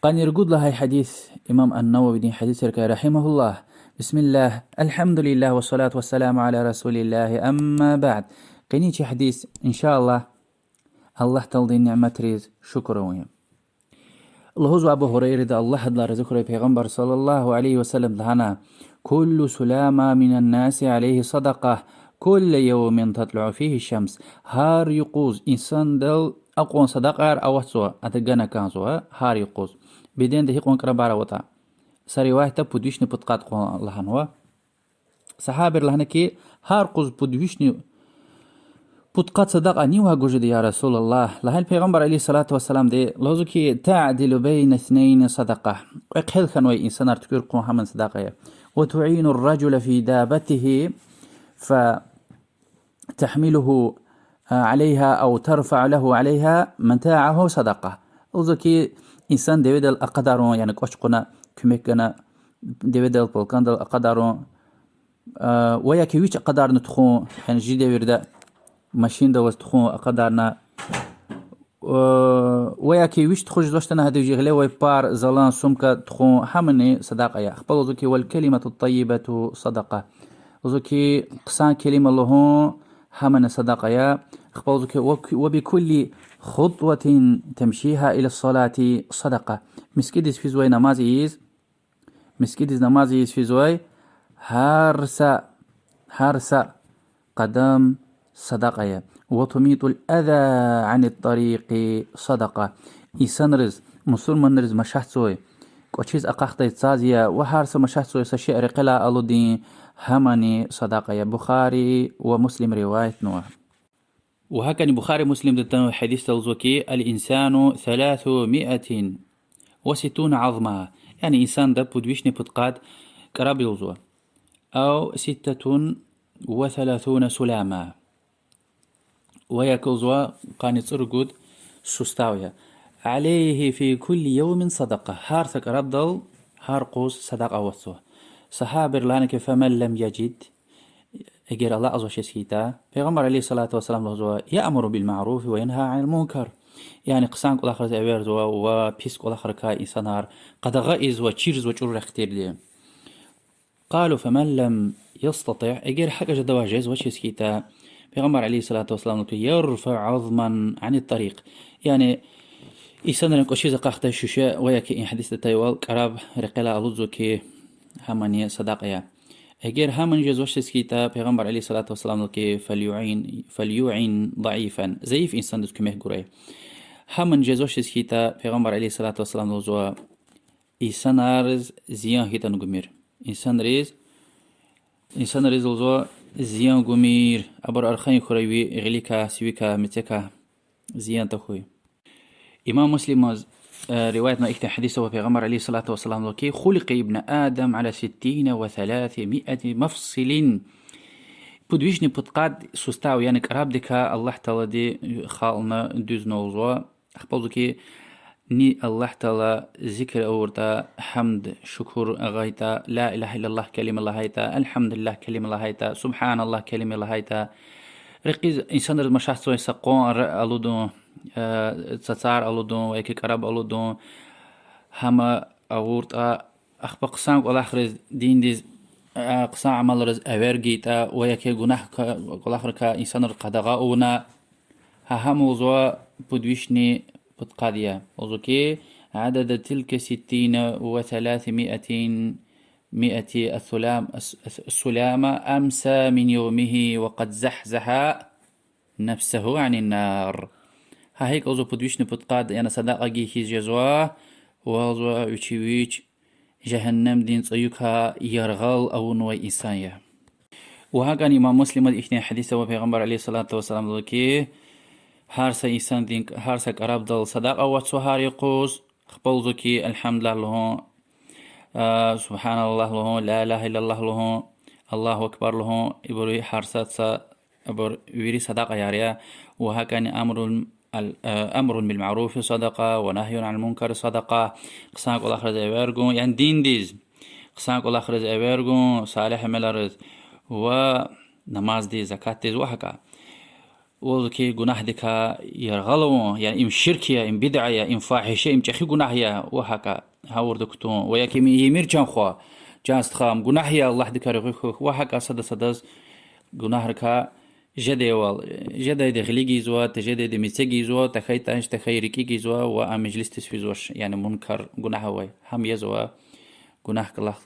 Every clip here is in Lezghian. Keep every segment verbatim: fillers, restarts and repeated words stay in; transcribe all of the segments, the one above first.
Къанни ругуд лагьай гьадис имам ан-Нававидин гьадисрикай, رحمه الله. بسم الله، الحمد لله، والصلاة والسلام على رسول الله، أما بعد. Къенин чи гьадис, إن شاء الله, Аллагь Тааладин ниметриз шукур авун я. Лугьузва Абу Гьурайради, Аллагь адалай рази хьурай, Пайгъамбар صلى الله عليه وسلم лагьана: كل سلامى من الناس عليه صدقة، كل يوم تطلع فيه الشمس. Гьар юкъуз инсандал акьван садакьаяр аватзава, ада гана кӀанзава, гьар юкъуз. Беденда гьикьван крабар аватӀа. Са риваятда пуд вишни пудкъад кьван лагьанва. Сагьабайри лагьана хьи, гьар юкъуз пуд вишни пудкъад садакьа нивай гуз жеда, يا رسول الله? Лагьана Пайгъамбар عليه الصلاة والسلامди, лугьузва хьи, تعدل بين اثنين صدقة. Кьве хъел хьанвай инсанар туькӀуьр хъувун гьамни садакьа я. وتعين الرجل في دابته فتحمله عليها أو ترفع له عليها متاعه صدقة. Лугьузва хьи, инсан деведал акъадарун, яни кӀвач кьуна, куьмек гана, деведал, палкандал акъадарун, ва яки вич акъадарна тухун, яни чи девирда машинда аваз тухун акъадарна, ва яки вич тухуз жезвачтӀани, гьадаз жи гъилевай пар, залан, сумка тухун, гьамни садакьа я. Ахпа лугьузва хьи, والكلمة الطيبة صدقة. Лугьузва хьи, хъсан келима лугьун, гьамни садакьа я. Ахпа лугьузва хьи, وبكل خطوة تمشيها إلى الصلاة صدقة. МискӀиндиз физвай намаз ийиз, мискӀиндиз намаз ийиз физвай гьар са, гьар са къадам садакьа я. وتميط الأذى عن الطريق صدقة. Инсанриз, мусурманриз машатзавай, кӀвачиз акьахдай цаз я ва гьар са машатзавай са шей рекьелай алудин, гьамни садакьа я. Бухари ва Муслим риваятнава. Ва гьакӀни Бухари, Муслимда атанвай гьадисда лугьузва хьи, الإنسان ثلاثمائة وستون عظما. Яни инсанда пуд вишни пудкъад кӀараб я лугьузва. أو ستة وثلاثون سلاما. Ва яки лугьузва къанни цӀуругуд сустав я. عليه في كل يوم صدقة. Гьар са кӀарабдал гьар юкъуз садакьа аватзава. Сагьабайри лагьана хьи, فمن لم يجد, эгер алакьзавачиз хьайитӀа, Пайгъамбар عليه الصلاة والسلام лугьузва, يأمر بالمعروف وينهى عن المنكر. Яни хъсан кӀвалахриз эверзава ва пис кӀвалахрикай инсанар къадагъа ийизва, чирзава чӀуру рехъ тирди. قالوا فمن لم يستطع, эгер гьакӀ жедайвал жезвачиз хьайитӀа, Пайгъамбар عليه الصلاة والسلام يرفع عظما عن الطريق. Яни инсанрин кӀвачиз акьахдай шуьше ва яки и гьадисда атайвал кӀараб рекьелай алудзава хьи, гьамни садакьа я. Эгер гьамни жезвачиз хьайитӀа, Пайгъамбар عليه الصلاة والسلام лугьузва хьи, فليعن، فليعن ضعيفا, зайиф инсандиз куьмек гурай. Гьамни жезвачиз хьайитӀа, Пайгъамбар عليه الصلاة والسلام лугьузва, инсанриз зиян гьитӀани гумир. Инсанриз, инсанриз лугьузва зиян гумир, абур архайин хьурай ви гъиликай, сивикай, мецекай зиян тахьуй. Имам Муслимаз риваятнавай ихьтин гьадис ава, Пайгъамбар عليه الصلاة والسلام лугьузва хьи, خلق ابن آدم على ستين وثلاثمائة مفصل. Пуд вишни пудкъад сустав, яни кӀарабдикай Аллагь Таалади халкьна, дуьзна лугьузва. Ахпа лугьузва хьи, ни Аллагь Таала зикр авуртӀа, гьамд, шукур гъайтӀа, لا إله إلا الله كلمة лагьайтӀа, الحمد لله كلمة лагьайтӀа, سبحان الله كلمة лагьайтӀа, рекьиз инсанриз машатзавай са къван алудун, цацар алудун ва яки кӀараб алудун, гьам авуртӀа, ахпа хъсан кӀвалахриз диндиз, хъсан амалриз эвер гайитӀа ва яки гунагь кӀвалахрикай инсанриз къадагъа авуна, гьа гьам лугьузва пуд вишни пудкъад я. Лугьузва хьи, عدد تلك الستين وثلاثمائة، مائة السلام، السلامة أمسى من يومه وقد زحزح نفسه عن النار. Гьа гьикӀ лугьузва пуд вишни пудкъад, яни садакьа гайи хьиз жезва, ва лугьузва вичи вич жегьеннемдин цӀуюкай яргъал авунвай инсан я. Ва гьакӀни имам Муслимаз ихьтин гьадис ава, Пайгъамбар عليه الصلاة والسلام лугьузва хьи, гьар са инсандин, гьар са кӀарабдал садакьа аватзава гьар юкъуз, ахпа лугьузва хьи, الحمد لله лугьун, سبحان الله лугьун, لا إله إلا الله лугьун, الله أكبر лугьун, ибур гьар са са, ибур вири садакьаяр я. Ва гьакӀни أمر بالمعروف صدقة ونهي عن المنكر صدقة. Хъсан кӀвалахриз эвер гун, яни диндиз хъсан кӀвалахриз эвер гун, салигь амалриз, ва намаздиз, закатдиз ва гьакӀа. Ваз ки гунагьдикай яргъал авун, яни им ширк я, им бидъа я, им фагьиша, им чӀехи гунагь я, ва гьакӀа гъавурда кутун, ва я ки им ийимир, чан хва, чан стха, им гунагь я, Аллагьдикай регъуь хьухь, ва гьакӀа сада-садаз гунагьрикай жедайвал, жедайди гъиле гайизва, тежедайди меце гайизва, тахьайтӀа тахьай рикӀи гайизва ва а межлисдиз физвач, яни мункар гунагь авай. Гьам язва гунагь кӀвалах,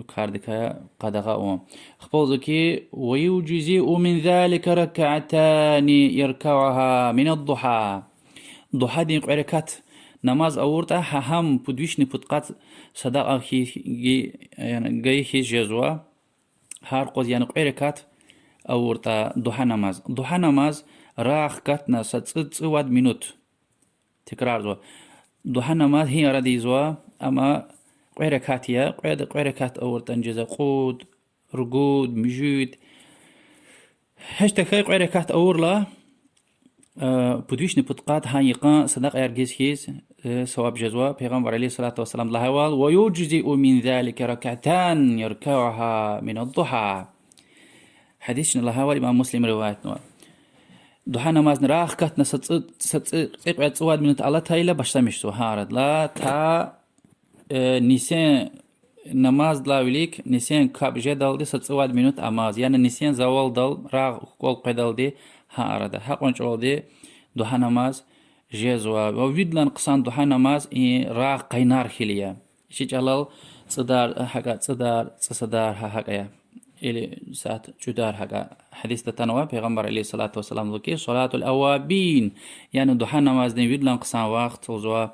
кардикай къадагъа авун. Ахпа лугьузва ки, ويجزئ من ذلك ركعتان يركعها من الضحى. Дугьадин кьве ракат намаз авуртӀа, гьа гьам пуд вишни пудкъад садакьа хьи-, ги-, яни гайи хьиз жезва. Гьар къуз, яни кьве ракат авуртӀа дугьа намаз. Дугьа намаз рагъ хкатна са цӀи-, цӀувад минут. Текрарзава. Дугьа намаз гьи арада ийизва, амма кьве ракат я, кьве, кьве ракат авуртӀани жезва, кьуд, ругуд, муьжуьд. Гьич тахьай кьве ракат авурла, э, пуд вишни пудкъад гьа йикъан садакьаяр гиз хьиз, э, саваб жезва. Пайгъамбар عليه الصلاة والسلام лагьайвал, ويجزئ من ذلك ركعتان يركعها من الضحى. Гьадис чна лагьайвал, имам Муслим риваятнава. Дугьа намазни рагъ хкатна са цӀи-, са цӀи-, цӀикьвед-цӀувад минут алатайла башламишзава гьа арадилай, та, э, нисин намаздилай вилик, нисин капӀ жедалди са цӀувад минут амаз, яни нисин завалдал рагъ кӀвал къведалди гьа арада. Гьа кьван чӀавалди дугьа намаз жезва. Ва виридалай хъсан дугьа намаз и рагъ къайнар хьайила я. Чи чӀалал цӀудар, гьакӀа цӀудар, цӀусадар, гьа гьакӀа я. Или сят чӀудар гьакӀа. Гьадисда атанва, Пайгъамбар عليه الصلاة والسلام лугьузва ки, صلاة الأوابين, яни дугьа намаздин виридалай хъсан вахт лугьузва,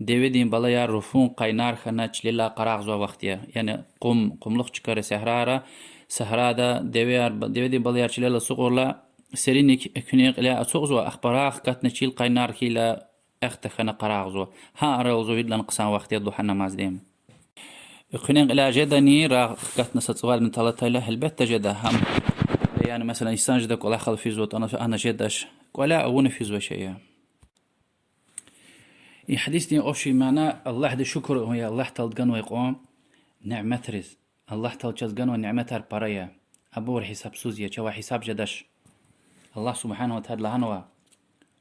деведин балаяр руфун къайнар хьана чилелай къарагъзавай вахт я. Яни къум, къумлух чкайра, сагьрара, сагьрада девеяр, деведин балаяр чилел ацукьурла, сериник экуьнин кьиляй ацукьзава, ахпа рагъ хкатна чил къайнар хьайила, эхта хьана къарагъзава. Гьа ара лугьузва виридалай хъсан вахт я дугьа намаздин. Экуьнин кьиляй жедани рагъ хкатна са цӀувад минут алатайла, гьелбетда, жеда гьам. Яни, месела, инсан жеда кӀвалахал физватӀа, ана жедач. КӀваляй авуна физвай шей я. И гьадисдин общий мана: Аллагьдиз шукур авун я Аллагь Таалади ганвай кьван ниматриз. Аллагь Таала чаз ганвай ниматар пара я. Абур гьисабсуз я, чавай гьисаб жедач. Аллагь سبحانه وتعالى лагьанва: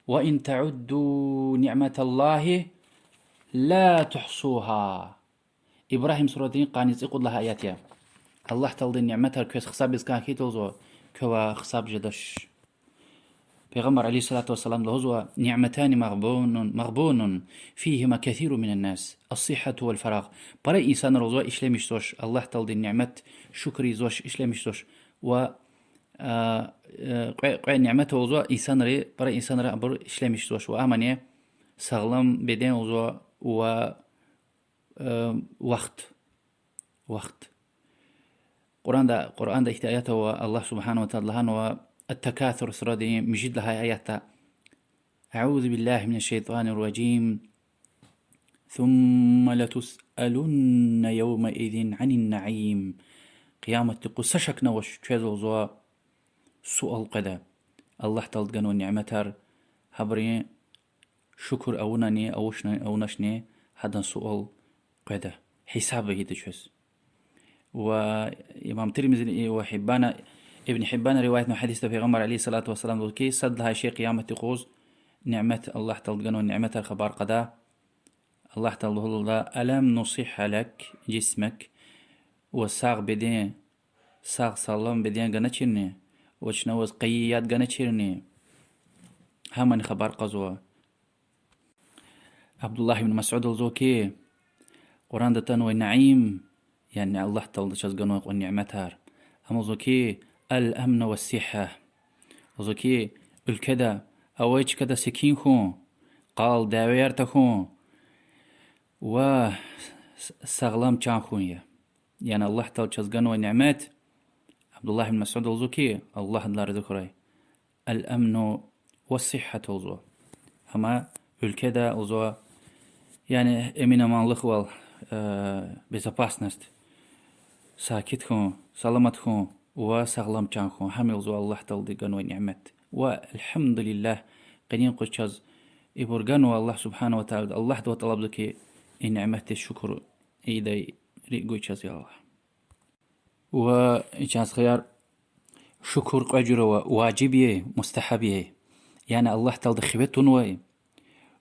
وإن تعدوا نعمة الله لا تحصوها. Ибрагьим сурадин къанни цӀикьуд лагьай аят я. Аллагь Тааладин ниматар квез гьисабиз кӀан хьайитӀа лугьузва, квевай гьисаб жедач. Пайгъамбар عليه الصلاة والسلام лугьузва: نعمتان مغبون، مغبون فيهما كثير من الناس، الصحة والفراغ. Пара инсанри лугьузва ишлемишзавач, Аллагь Тааладин нимат шукур ийизвач, ишлемишзавач. Ва, а, э, кьве, кьве нимат ава лугьузва инсанри, пара инсанри абур ишлемишзавач. Ва амани сагълам беден лугьузва ва, э, вахт. Вахт. Къуръанда, Къуръанда ихьтин аят ава, Аллагь سبحانه وتعالى лагьанва, التكاثر сурадин муьжуьд лагьай аятда: أعوذ بالله من الشيطان الرجيم. ثم لتسألن يومئذ عن النعيم. Къияматдин юкъуз са шакни авач, квез лугьузва суал къведа Аллагь Таалади ганвай ниматар, гьабурун шукур авунани, авушна-, авуначни, гьадан суал къведа, гьисаб ийида чвез. Ва имам Тирмизи ва Гьиббана, Ибн Гьиббана риваятнавай гьадисда Пайгъамбар عليه الصلاة والسلام лугьузва ки, сад лагьай шей къияматдин юкъуз нимат, Аллагь Таалади ганвай ниматар хабар кьада, Аллагь Таалади лугьуда: ألم نصح لك جسمك, ва сагъ беден, сагъ-салам беден ганачирни, ва чна ваз къайи яд ганачирни, гьамани хабар кьазва. Абдуллагь ибн Масуд лугьузва ки, Къуръанда атанвай наим, яни Аллагь Таалади чаз ганвай кьван ниматар, ам лугьузва ки, الأمن والصحة. Лугьузва ки, уьлкведа, авай чкада секин хьун, къал дявеяр тахьун ва с-, сагълам чан хьун я. Яни Аллагь Таалади чаз ганвай нимат, Абдуллагь ибн Масуд лугьузва ки, Аллагь адалай рази хьурай, الأمن والصحة лугьузва. Амма уьлкведа лугьузва, яни эмин-аманлухвал, э, безопасность, сакит хьун, саламат хьун ва сагълам чан хьун, гьам я лугьузва Аллагь Таалади ганвай нимат. Ва الحمد لله, къенин юкъуз чаз ибур ганва Аллагь سبحانه وتعالى, Аллагьдивай тӀалабзава ки, и ниматдиз шукур ийидай рикӀ гуй чаз, я Аллагь. Ва, чан стхаяр, шукур кьве жуьре ава: важиб яй, мустагьаб яй. Яни Аллагь Таалади хиве тунвай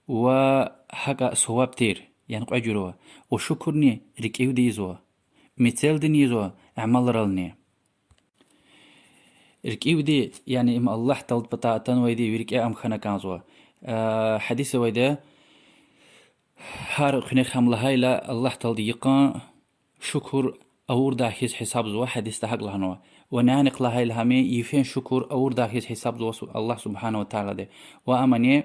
ва гьакӀа саваб тир, яни кьве жуьре ава. Ва шукурни рикӀивди ийизва, мецелдини ийизва, амалрални. РикӀивди, яни им Аллагь Тааладин патай атанвайди ви рикӀе ам хьана кӀанзава. Гьадис авайди я, гьар куьнихъ гьам лагьайла Аллагь Таалади йикъан шукур авурдай хьиз гьисабзава, гьадисда гьакӀ лагьанва. Ва нянихъ лагьайла гьам йифен шукур авурдай хьиз гьисабзава Аллагь سبحانه وتعالىди. Ва амни,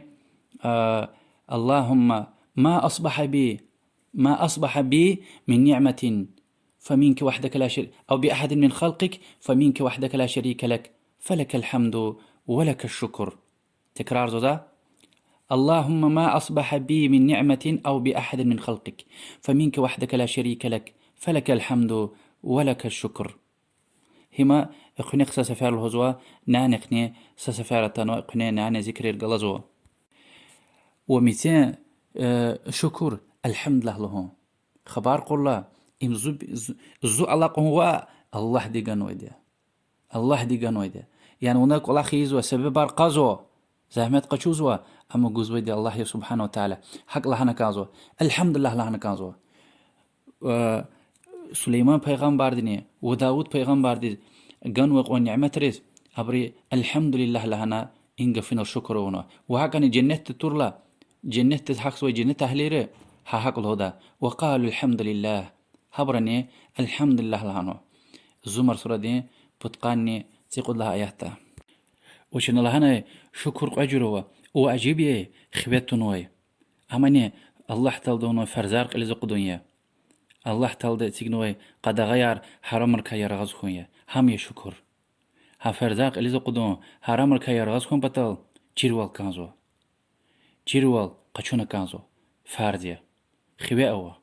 اللهم ما أصبح بي، ما أصبح بي من نعمة فمنك وحدك لا شريك، أو بأحد من خلقك فمنك وحدك لا شريك لك، فلك الحمد ولك الشكر. Тикрар заза. اللهم ما أصبح بي من نعمة أو بأحد من خلقك، فمنك وحدك لا شريك لك، فلك الحمد ولك الشكر. Гьим экуьнихъ са сефер лугьузва, нянихъни са сефер атанва, экуьне няни зикрийрихъ галазва. Ва мецин шукур الحمد لله лугьун. Хабар кьурла, им зу, зу, зу алакьун ваъ, Аллагьди ганвайди я. Аллагьди ганвайди я. Яни вуна кӀвалах ийизва, себебар кьазва, зегьмет къачузва, амма гузвайди Аллагь я سبحانه وتعالى. ГьакӀ лагьана кӀанзава, الحمد لله лагьана кӀанзава. Сулейман пайгъамбардини ва Давуд пайгъамбардиз ганвай кьван ниметриз абуру الحمد لله лагьана, и гафунал шукур авунва. Ва гьакӀни женнетда турла, женнетдиз гьахьзавай женнет агьлийри гьа гьакӀ лугьуда: وقالوا الحمد لله. Гьабуруни الحمد لله лагьанва. Зумар сурадин пудкъанни цӀикьуд лагьай аятда. Ва чна лагьанай, шукур кьве жуьре ава, ва ажиб я хиве тунвай. Амни Аллагь Таалади авунвай фарзар кьилиз акъудун я. Аллагь Таалади эцигнавай къадагъаяр, гьарамрикай яргъаз хьун я. Гьам я шукур. Гьа фарзар кьилиз акъудун, гьарамрикай яргъаз хьун патал чирвал кӀанзава. Чирвал къачуна кӀанзава. Фарз я. Хиве ава.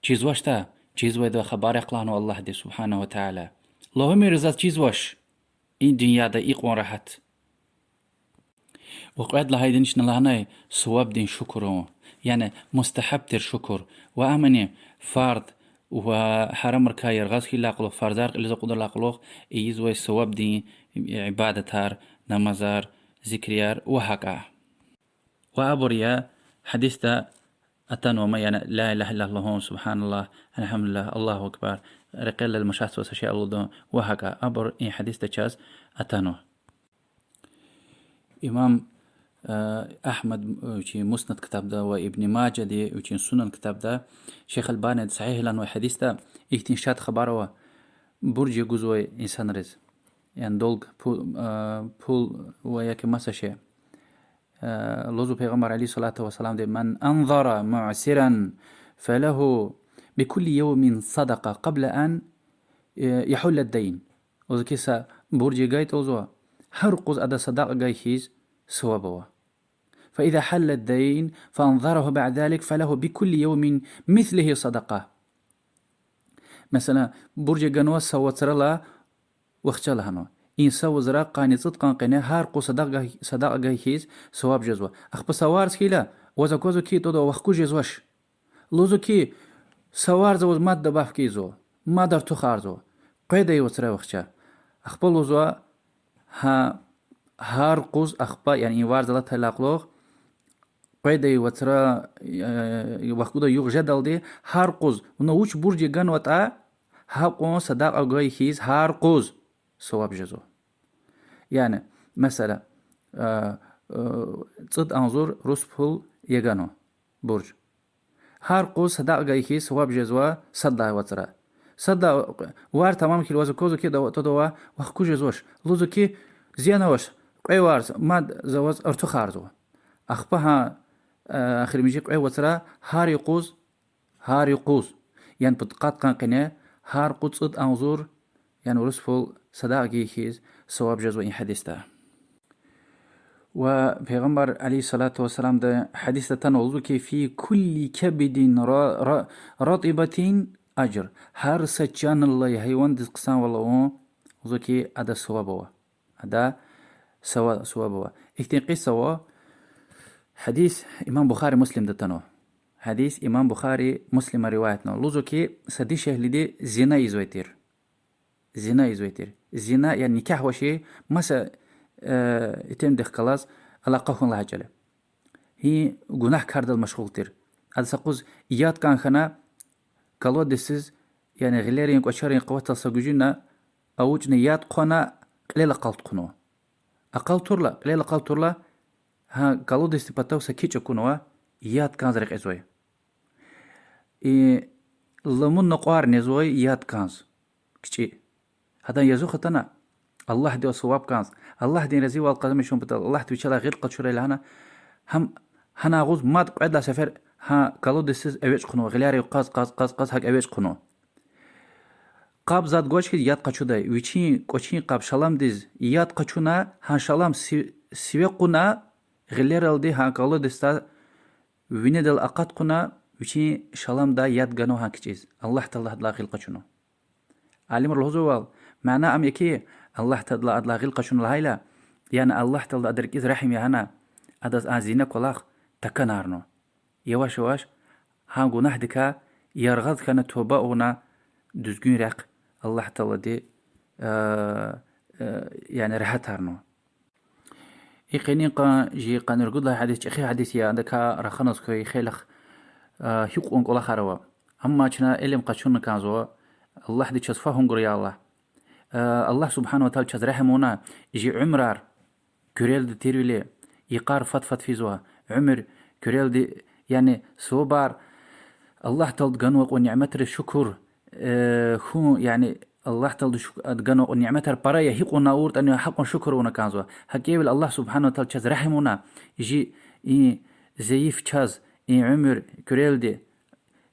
ЧизвачтӀа, чизвайда хабар яхъ лагьанва Аллагьди سبحانه وتعالى. Лугьумир заз чизвач. И дуьньяда икьван рагьат. Ва кьвед лагьайдини чна лагьанай сувабдин шукур авун. Яни мустагьаб тир шукур. Ва амни фарз ва гьарамрикай яргъаз хьайидалай кьулухъ, фарзар кьилиз акъудайдалай кьулухъ ийизвай сувабдин ибадатар, намазар, зикрияр ва гьакӀа. Ва абур я гьадисда атанва ма, яни لا إله إلا الله лугьун, سبحان الله, الحمد لله, الله أكبر, рекьел машатзавай са шей алудун ва гьакӀа. Абур и гьадисда чаз атанва. Имам Агьмад вичин Муснад ктабда ва Ибн Мажади вичин Сунан ктабда, Шейх Албаниди сагьигьланвай гьадисда ихьтин шад хабар ава бурж ягузвай инсанриз. Яни долг, пу-, пул ва я ки маса шей. Лугьузва Пайгъамбар عليه الصلاة والسلامди: من أنظر معسرا فله بكل يوم صدقة قبل أن يحل الدين. Лугьузва ки са бурж ягайтӀа, лугьузва, гьар юкъуз ада садакьа гайи хьиз суваб ава. فإذا حل الدين فأنظره بعد ذلك فله بكل يوم مثله صدقة. Месела, бурж яганва са вацралай вахча лагьанва. И са вацра къанни цӀуд къан къене гьар юкъуз садакьа гай-, садакьа гайи хьиз суваб жезва. Ахпа са варз хьайила, ваз аквазва ки, тӀвада вахкуз жезвач. Лугьузва ки, са варз аваз мад добавка ийизва, мад артухарзава. Къведай вацра вахча. Ахпа лугьузва, гьа, гьар юкъуз ахпа, яни и варз алатайдалай кьулухъ, къведай вацра вахкуда югъ жедалди, гьар юкъуз, вуна вуч бурж яганватӀа, гьакьван садакьа гайи хьиз гьар юкъуз суваб жезва. Яни, месела, цӀуд агъзур рус пул яганва бурж. Гьар юкъуз садакьа гайи хьиз суваб жезва сад лагьай вацра. Сад лагьай вар тамам хьайила, ваз аквазва ки, тӀвада вахкуз жезвач. Лугьузва ки, зиян авач, кьве варз мад за ваз артухарзава. Ахпа гьа эхиримжи кьве вацра гьар юкъуз, гьар юкъуз, яни пудкъад къан къене гьар юкъуз цӀуд агъзур, яни рус пул садакьа гайи хьиз суваб жезва и гьадисда. Ва Пайгъамбар عليه الصلاة والسلامди гьадисда атанва, лугьузва ки: في كل كبد ر-، ر-، رطبة أجر. Гьар са чанлай, гьайвандиз хъсанвал авун, лугьузва ки, ада суваб ава. Ада сава-, суваб ава. Ихьтин кьиса ава, гьадис имам Бухари, Муслимда атанва. Гьадис имам Бухари, Муслима риваятнава. Лугьузва ки, са дишегьлиди зина ийизвай тир. Зина ийизвай тир. Зина, яни никягьваши, маса итимдихъ галаз алакъа хьун лагьай чӀал я. Гьи гунагь кардал машгъул тир. Ада са къуз яд кӀан хьана, колодецдиз, яни гъилерин, кӀвачерин къуватдал са гуьжуьна, авучӀна яд хъвана, кьилел акъалт хъувунва. Акъалтурла, кьилел акъалтурла, гьа колодецдин патав са кичӀ акунва, яд кӀанз рекьизвай. И ламу накьвар незвай яд кӀанз, кичӀи. Гьадан язух атана, Аллагьдивай суваб кӀанз, Аллагьдин разивал къазанмишун патал, Аллагьди вичелай гъил къачурай лагьана, гьам, гьана агъуз мад кьвед лагьай сефер гьа колодецдиз эвичӀ хъувунва, гъилерив къаз, къаз, къаз, къаз гьакӀ эвичӀ хъувунва. Къаб затӀ гвач хьи яд къачудай, вичин кӀвачин къаб шаламдиз яд къачуна, гьа шалам си-, сиве кьуна, гъилералди гьа колодецда винедал акъат хъувуна, вичин шаламда яд ганва гьа кичӀиз, Аллагь Тааладилай гъил къачуна. Алимри лугьузвайвал, мана ам я хьи, Аллагь Тааладилай адалай гъил къачуна лагьайла, яни Аллагь Таалади адан рикӀиз регьим ягъана, адаз а зина кӀвалах такӀанарна. Яваш-яваш гьа гунагьдикай яргъаз хьана, туба авуна, дуьзгуьн рехъ Аллагь Таалади, яни регьятарна. И къенин къан жи къанни ругуд лагьай гьадис чӀехи гьадис я, адакай раханаз хьуй хейлахъ, гьикьван кӀвалахар ава. Амма чна илим къачуна кӀанзава, Аллагьди чаз фагьум гурай, я Аллагь. Аллагь سبحانه وتعالى чаз регьим авуна, жи уьмуьрар куьрелди тирвиляй йикъар фад-фад физва, уьмуьр куьрелди, яни сувабар, Аллагь Таалади ганвай кьван ниметриз шукур хьун, яни Аллагь Таалади шу-, ганвай кьван ниметар пара я, гьикьван авуртӀани гьакьван шукур авуна кӀанзава. ГьакӀ хьайивиляй Аллагь سبحانه وتعالى чаз регьим авуна, жи и зайиф чаз и уьмуьр куьрелди,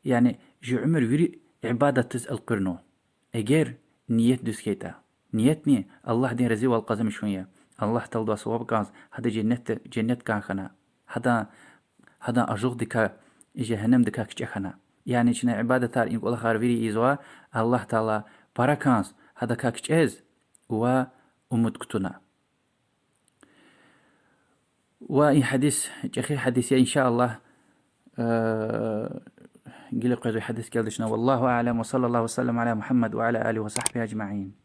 яни жи уьмуьр вири ибадатдиз элкъуьрнава. Эгер ният дуьз хьайитӀа. Ниятни Аллагьдин разивал къазанмишун я. Аллагь Тааладивай суваб кӀанз, гьада женнет, женнет кӀан хьана, гьадан, гьадан ажугъдикай, жегьеннемдикай кичӀе хьана. Яни чна ибадатар, и кӀвалахар вири ийизва, Аллагь Таала пара кӀанз, гьадакай кичӀез ва умуд кутуна. Ва и гьадис чӀехи гьадис я, إن شاء الله, гила къвезвай гьадис кӀелда чна. والله أعلم، وصلى الله وسلم على محمد وعلى آله وصحبه أجمعين.